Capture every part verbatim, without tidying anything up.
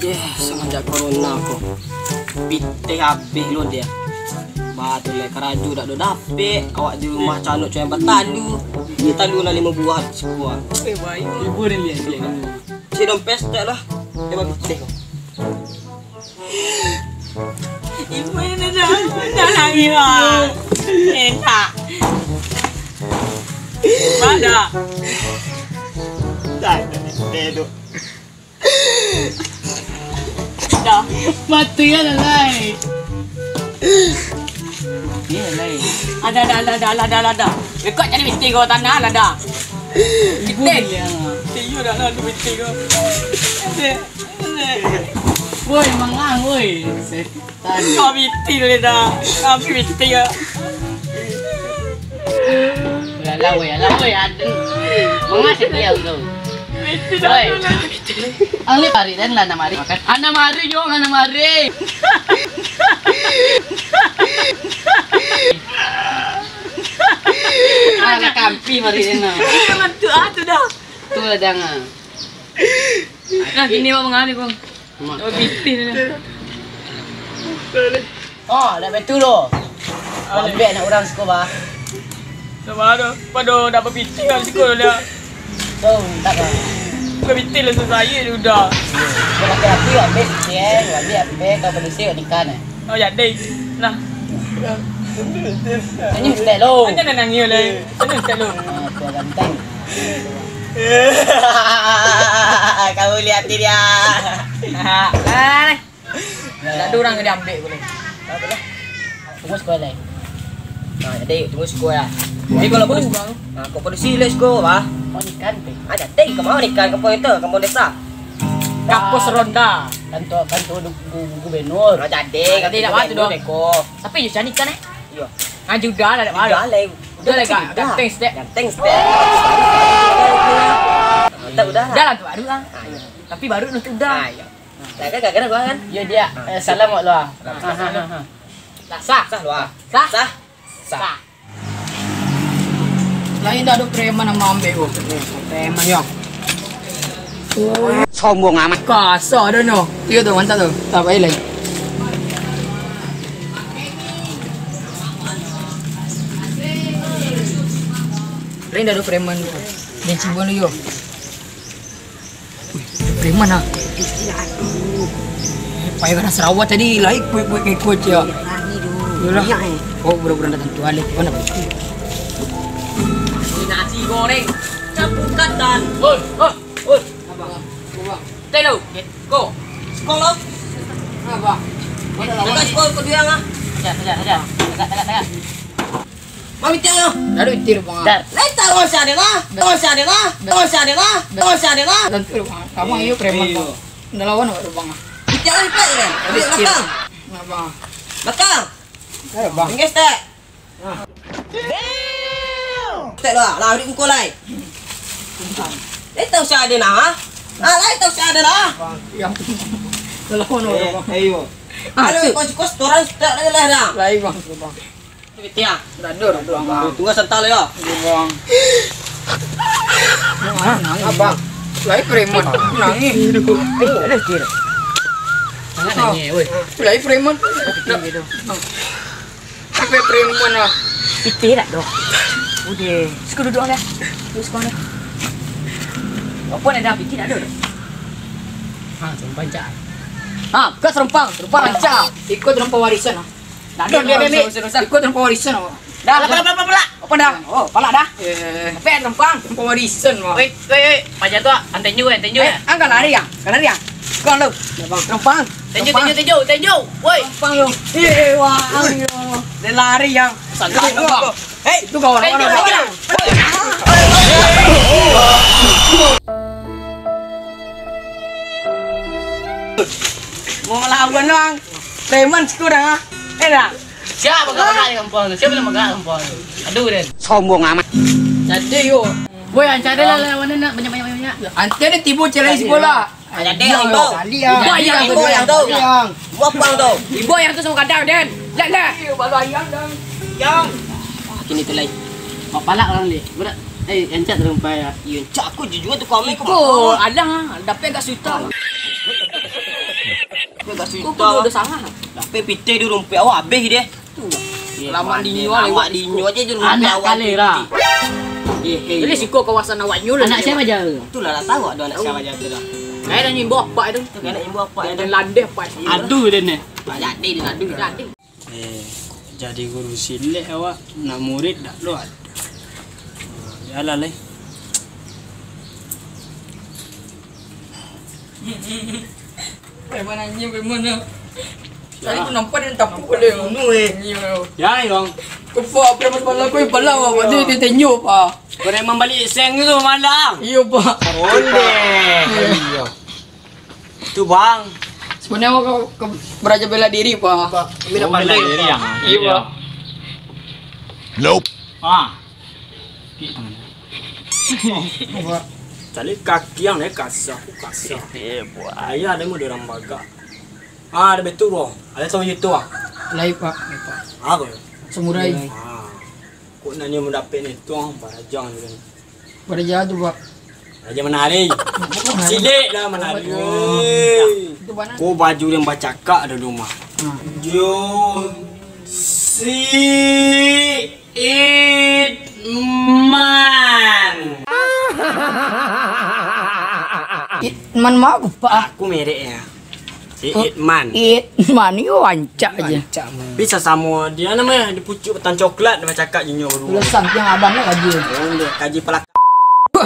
Yeh, samanjak corona ko, pitih abih lo deh. Batua lai, karajo dak ado dapek, awak di rumah canuak cuma batalu. Ni talu nan limo buah siko. Eh, baik. Ibu ni liek, liek. Si dompet tek lah. Dia babitih ko. Ibu ni dah, dah nangis, Bang. Enak. Pada. Tak, tak, tak. Dah. Mati lah, Lai. Mati lah, Lai. Ada, ada, ada, ada, ada, ada. Rekod jadi misteri kau tanah lah dah. Ibu Kita. Dia. Tiyo dah lah, tu misteri kau. Woi, mangang, woi. Setan. Kau misteri lah dah. Kau misteri ya. Alah, woi, alah, woi, aduh. Mangang sedih aku tu. Woi. Ang ni parik dan lah, anam ari. Anam ari, Jong, anam ari. Ah, nak kampi parik dan lah. Bantu ah tu dah. Tu lah jangan. Nah, gini, Bang, mangani, Bang. Mak. Oh, pitih ni. Oh, dak betul lo. Ambiak anak urang siko, bah. Sabar tu. Pado dak bapitih kan siko dia. Tu, tak, bah. Bapitih lah susah aje udah. Kau laki-laki, ambiak pitih, eh. Ambiak pitih, kau polisi, kau nikah, eh. Oh, jadi. Nah. Tanya ustaz lo. Aja nak nangis lah. Tanya ustaz lo. Ah, tu ganteng. Kau lihat dia. Ah, eh. Dak ada urang diambil boleh. Tunggu siko lai. Nah, jadi tunggu siko lah. Jadi kalau perlu, nah, kau perlu silek siko, bah. Mau nikah, Pe? Ah, jadi kau mau nikah, kau itu, kau desa. Kapus ronda. Kantor, kantor du-, gu-, gubernur. Nah, jadi, jadi kantor dak apa tu, gubernur, Dok? Beko. Tapi yo cari kan, eh? Iyo. Ngaji udah lah, dak malu. Udah lah. Udah lah, ganteng stek. Ganteng stek. Mantap udah. Udah lah tu baru lah. Ah, iyo. Tapi baru nuntut udah. Ah, iyo. Nah, kan gara-gara gua kan? Yo, dia. Ah, eh, salam buat lu, ah. Salam. Ha, ha, ha, ha. Lah sah. Sah lu, ah. Sah. Sah. Sah. Lain dak ado preman nan maambiak ko. Preman, yo. Sombong amat. Kasar dah no. Iyo tu, mantap tu. Tak payah lai. Lain dak ado preman tu. Dia cubo lu, yo. Wih, preman ah. Payah kana Sarawak tadi, lai kuik-kuik ngikut yo. Berani tu. Iyolah. Banyak, eh. Oh, budak-budak datang tu alih. Mana? Nasi goreng campur kacang. Oi, oi, oi. Abang, abang. Telo. Ko. Sekolah. Abang. Mana lawan? Sekolah, sekolah, sekolah dia, ah. Saja, saja, saja. Tagak, tagak, tagak. Mami tiang yo. Dak ado itir, Bang. Dar. Lai tahu si Aden lah. Tahu si Aden lah. Tahu si Aden lah. Tahu si Aden lah. Tentu, Bang. Kamu iyo preman, Bang. Ndak lawan awak tu, Bang. Tiang lai pek kan. Dak ado itir. Belakang. Nah, Bang. Belakang. Ayo, Bang. Inggris tak? Nah. Tek lah, lah, adik muka lai. Lai tahu si Aden lah, ha? Ah, lai tahu si Aden lah. Bang, yang ndak lawan awak tu, Bang. Eh, ayo. Aduh, kau cukup setoran setak lagi lah dah. Lai, Bang, Bang. Tiang. Dak ado, Bang. Tunggu santai lah, yo. Ado, Bang. Nangis. Abang. Lai preman. Nangis. Ado kira. Jangan nangis, woi. Lai preman. Sampai preman lah. Pitih dak, Dok? Udah. Suka duduk dah. Duduk suka dah. Apa nak dah pitih dak, Dok? Ha, serempang cak. Ha, bukan serempang. Serempang rancak. Ikut serempang warisan lah. Dak ado, dak ado, dak ado. Ikut tanpa warisan apa? Dah, pelak, pelak, pelak, pelak. Apa dah? Oh, palak dah. Eh. Apa yang terempang? Tanpa warisan, Bang. Weh, weh, weh. Paja tu, ah. Antenyo, antenyo, eh, ya. Angkat lari, ya. Angkat lari, ya. Kau lu. Terempang. Tenjo, tenjo, tenjo, tenjo. Woi. Terempang lu. Eh, wah, ya. Dia lari, yang. Santai, Bang. Hei, itu kawan, itu kawan, kawan, kawan. Mau melawan, Bang. Preman siko dah, ah. Eh, dah. Siapa kau pegang kampung tu? Siapa nama pegang kampung tu? Aduh, Den. Sombong amat. Jadi, yo. Woi, ancari lah lawan nak banyak, banyak, banyak. Nanti ada tibo celai sekolah. Jadi, yang tu. Ibu yang tu. Ibu yang tu. Ibu yang tu sama kadang, Den. Lah, lah. Baru ayam, Den. Yang. Kini tu lai. Mak palak orang ni. Berat. Eh, rancak tarumpai, ah. Iyo, rancak aku jujua tu kau amai kau Iko, makan. Alah, dapek agak suta. Dapek agak suta. Kau kudu ado sangat. Dapek pitih di rumpik awak habis deh. Tu lah. Lamak dinyo, lamak dinyo aja di rumpik awak. Anak kalera. Jadi siko kawasan awaknyo lah. Anak siapa aja tu? Itulah lah tahu ada anak siapa aja tu dah. Kayak dah nyimbo apa itu? Kayak nak nyimbo apa itu? Dan landeh apa itu? Aduh, dan ni. Jadi dia aduh. Jadi. Eh, jadi guru silek awak, nak murid dak lo ado. Yalah, leh. Preman anjing, preman lah. Tadi aku nampak dia tapuk dia. Bunuh, eh. Anjing, bro. Ya, Bang. Kepak preman semalam aku, eh, palang, Pak. Dia, dia tenyuk, Pak. Preman balik seng tu malam. Iyo, Pak. Ondeh. Iyo. Tu, Bang. Sebenarnya awak ke, ke, belajar bela diri, Pak. Pak, kami nak pandai, bela diri, Pak. Iyo, Pak. Nope. Ah. Cari kaki yang naik kasar, aku kasar. Ayah ada mode orang bagak. Ah, ada betul, Bang. Ada sama YouTube, ah. Lain, Pak. Lain, Pak. Apa? Samurai. Ah. Kok nanya mau dapet ni, tuang, barajang je kan. Barajang tu, Pak. Barajang manari. Manari. Silek lah manari. Oh. Itu mana? Kok baju yang bacakak ada di rumah. Hmm. Yo, si Itman. Itman mah, Pak. Aku mereknya. Si Itman. Itman, yo, rancak aja. Rancak, man. Bisa samo dia namanya, di pucuk batang coklat, dia bacakak jinyo berdua. Tulisan yang abang lah kaji. Oh, dia kaji palak-,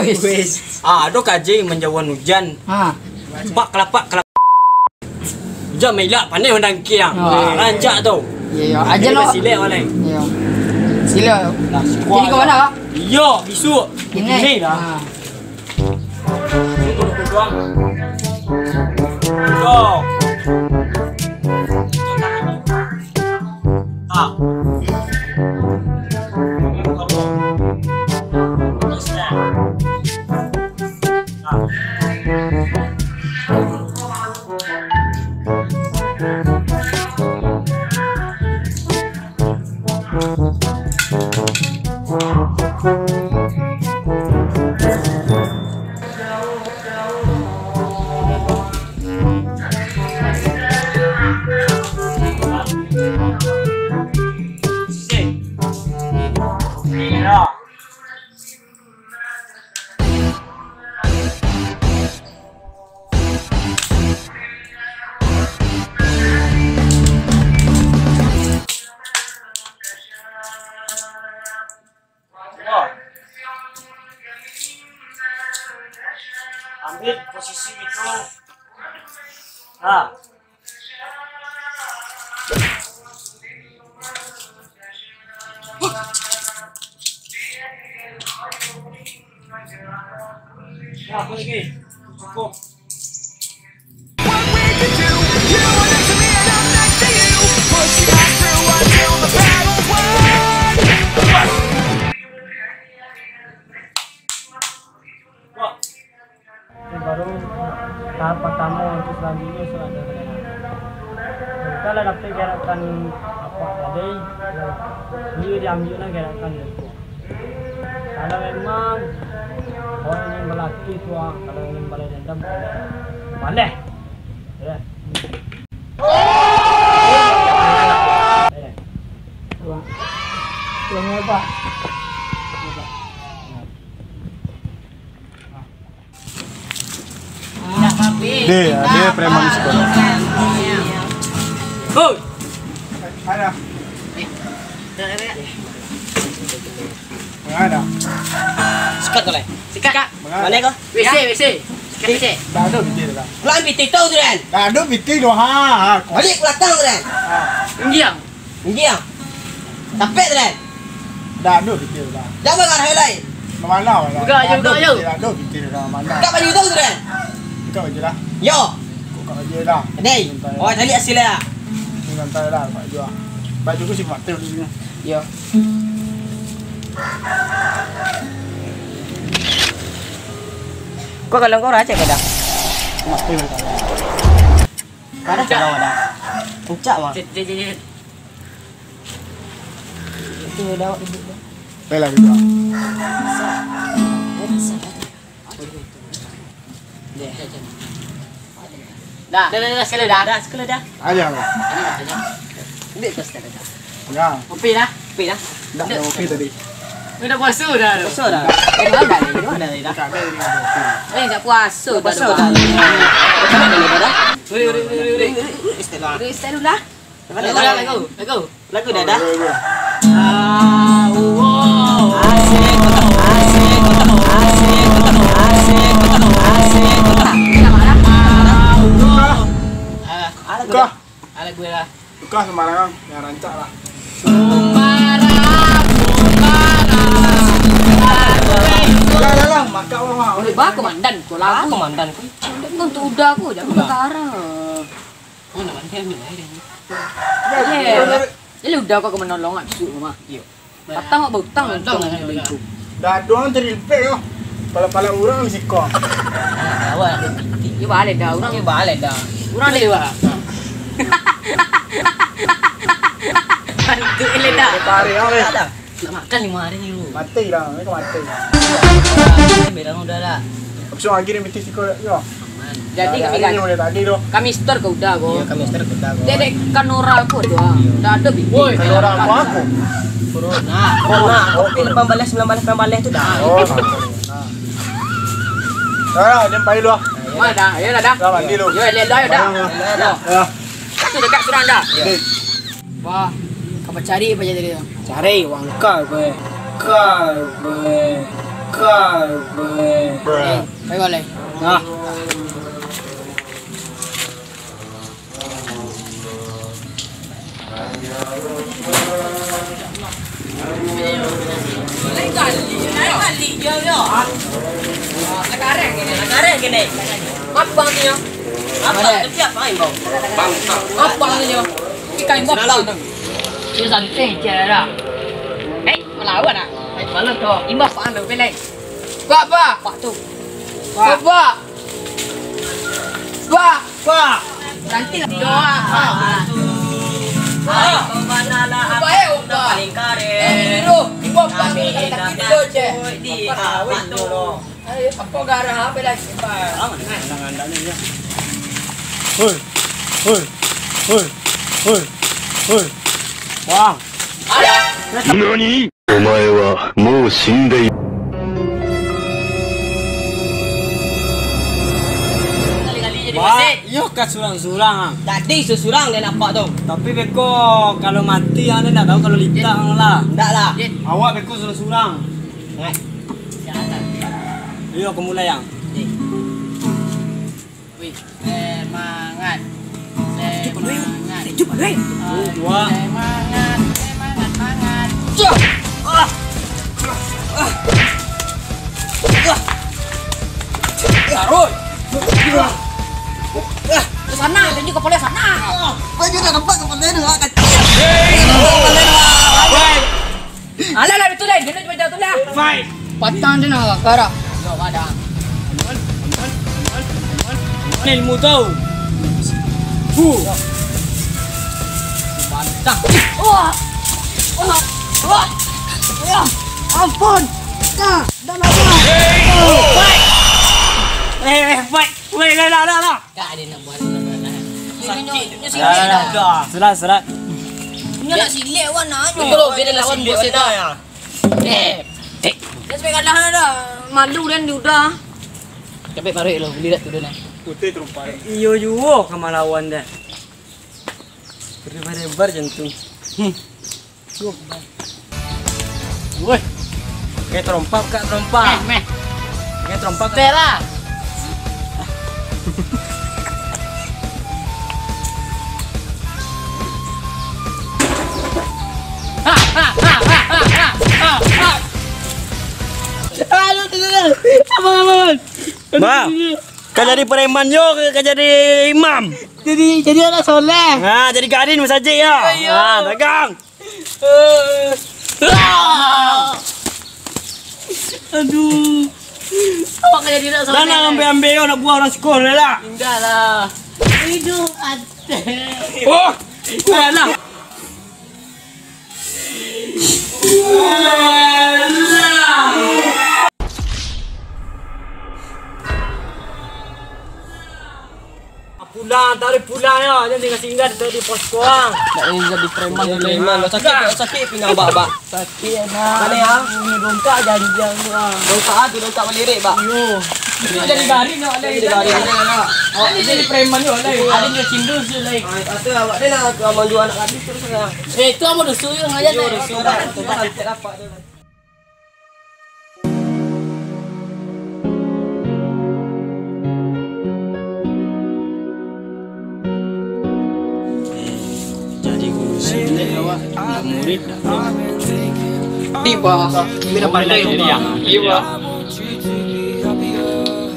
wes. Wes. Ah, ado kaji manjauhan hujan. Ha. Pak kalapak kalap-, hujan mailak, pandai mandangkiang. Oh. Ah, rancak tu. Iyo, iyo. Aja. Jadi no. Silek, Bang. Iyo. Silek. Nah, sikuah. Kini ke mana, Kak? Iyo, besok. Kini. Kini lah. Ha. Ambil posisi itu. Ha. Ya, aku lagi. Cukup. Itu baru tahap pertama, untuk selanjutnya sudah ada gerakan. Kalau dapik gerakan apa tadi, ya, dia diambil lah gerakan itu. Kalau memang orang ingin berlatih tu, ah, kalau ingin balas dendam, pandai. Ya. Pandai. Uang. Uangnya apa? Deh, ada preman sekolah. Hoi. Ada. Ada. Sikat kau, Lai. Sikat. Mana kau? W C, W C. Sikat W C. Dah ada pitih dah. Pulang pitih tu, Ran. Dah ada pitih tu, ha, ha. Balik ke belakang tu, Ran. Ha. Inggiang. Inggiang. Tapek tu, Ran. Dah ada pitih dah. Jangan marah, Lai. Mana, mana? Buka je, buka je. Dah ada pitih dah, mana? Buka baju tu, Ran. Buka baju lah. Yo. Buka baju lah. Dei, awak cari hasil lah. Ni santai lah, buka baju lah. Baju ku si mati dulu ni. Yo. Kau kalau kau racik kadang. Mati kadang. Kadang kalau ada. Puncak mah. Cek, cek, cek, cek. Itu dah awak duduk dah. Baiklah, gitu. Dah. Dah, dah, dah, sekali dah. Dah, sekali dah. Aja, Bang. Ambil tu sekali dah. Ya. Kopi dah. Kopi dah. Dah, dah kopi tadi. Udah puasa dah tu. Puasa dah. Eh, dah, dah, dah, dah, dah. Tak ada lagi kopi. Eh, tak puasa dah. Puasa dah. Uri, uri, uri, uri. Uri, uri, uri. Uri, style dulu lah. Lagu dah, lagu. Lagu. Lagu dah, dah. Oh, lagu. Asik, asik, asik, asik, asik, asik. Ah, lagu dah. Ah, lagu dah. Tukar sembarangan, yang rancak lah. Sembarang, sembarang. Dah, dah, dah. Makan orang, ah. Boleh bah komandan ko lah. Ah, komandan ko. Komandan ko untuk uda ko, jangan garang. Oh, nak mandi ambil air ni. Ya, ya. Jadi uda ko ka manolong ah, bisuak mah. Iyo. Patang awak bautang untuang. Dah tu urang cari lipek yo. Pala-pala urang siko. Awak. Iyo baleh dah urang. Iyo baleh dah. Urang deh, Wak. Bantu ilek dah. Tarik awak. Nak makan lima hari ni lu. Mati lah, ni kau mati. Berang udah dah. Habis lagi ni mesti siko yo. Jadi kami kan mulai tadi tu. Kami store ka uda ko. Iyo, kami store ka uda ko. Dedek kanora ko tu ah. Dah ada bibik. Woi, kanora ko apo? Corona. Corona. Kopi lapan baleh, sambilan baleh, sambilan baleh tu dah. Oh. Dah, dah, pai lu ah. Mana dah? Ayo dah, dah. Dah mandi lu. Yo, lihat lu ayo dah. Yo. Yo. Satu dekat surang dah. Yo. Wah, ka pacari apo jadi tu? Cari wangka gue. Ka gue. Ka gue. Eh, pai balai. Nah. Lain kali, lain kali je yo. Lakareh kini, lakareh kini. Apa ni yo? Apa? Tapi apa imbau? Bangsa. Apa ni yo? Ikan imbau apa tu? Yo santai je lah. Eh, malawan ah. Eh, malam tu. Imbau apa tu? Pelai. Pak, pak. Pak tu. Pak. Pak. Pak. Pak. Cantik lah. Doa. Pak. Pak. Pak. Eh, Pak. Eh, dulu. Ibu apa? Sakit dulu, cek. Di, ah, Pak tu. Eh, apa garah apa lagi, Pak? Hoi. Hoi. Hoi. Hoi. Hoi. Wah. Nani? Omae wa mou shindeiru. Wah, iyo ka surang-surang, ah. Tadi surang-surang den apak tu. Tapi beko, kalau mati, ah, den ndak tahu kalau litak, ah, lah. Ndak lah. Awak beko surang-surang. Ngai. Iyo, ka mulai, ah. Wih, semangat. Semangat. Semangat, semangat, semangat. Cuk! Ah! Ah! Ah! Taruh! Ah! Ke sana, tunjuk kepala sana. Ah! Baju dah nampak kepala dia, ah, kecil. Kepala dia, ah. Alah, lah, itu lah, dia tu lah. Fight. Patang dia nak karak. Yo, ada. Ilmu tahu. Hu. Bantah. Wah. Wah. Wah. Wah. Ampun. Dah, dah lama. Fight. Eh, eh, fight. Weh, dah, dah, dah, dah. Kak, dia nak buat. Sakit. Dia, dia, dia, dia, dia. Sudah, sudah. Dia nak silek, wan, nak. Itu kalau beda lawan bos dia dah. Eh. Dia sampai kalah dah. Malu dan dia udah. Capek paruik lo, beli dah tu dah. Putih terumpai. Iyo juo ka malawan dah. Berdebar-debar jantung. Hmm. Cukup, Bang. Woi. Oke, terompak, Kak, terompak. Eh, meh. Oke, terompak, Kak. Tera. Aduh, aduh, aduh. Aman, aman, aman. Bang, ka jadi preman yo, ka jadi imam. Jadi, jadi anak soleh. Nah, jadi gadin masajid yo. Iyo, iyo. Nah, dagang. Aduh. Awak ka jadi anak soleh. Dah nak ambil-ambil yo, nak buang orang sekolah lah. Indak lah. Hidup ate. Oh, indak lah. Pulang, tarik pulang yo. Jangan singgah-singgah di pos ko. Nak jadi preman. Jadi preman. Sakik, sakik pinggang, Bak, Bak. Sakik, nak. Mana, ya? Ini dongkak janjian tu, ah. Dongkak, ah, tu dongkak malirik, Bak. Yo. Itu jadi garing, nak, jadi garing. Awak jadi preman tu, lah. Ada dia cindul tu, lah. Ah, kata awak dia lah, tu amal jual anak gadis tu, saya. Eh, itu amal dosa, yo, ngajar, lah. Dosa, Bak. Tu, Bak, nanti dapat tu. Jadi guru silat awak, nak murid dah. Tiba, bila pandai, tiba.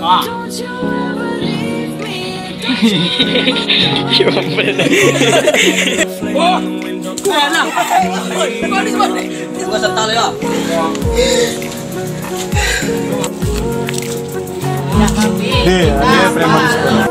Ah. Wah. Alah. Oi, balik, balik. Bukan setal ya. Deh, ada preman sekolah.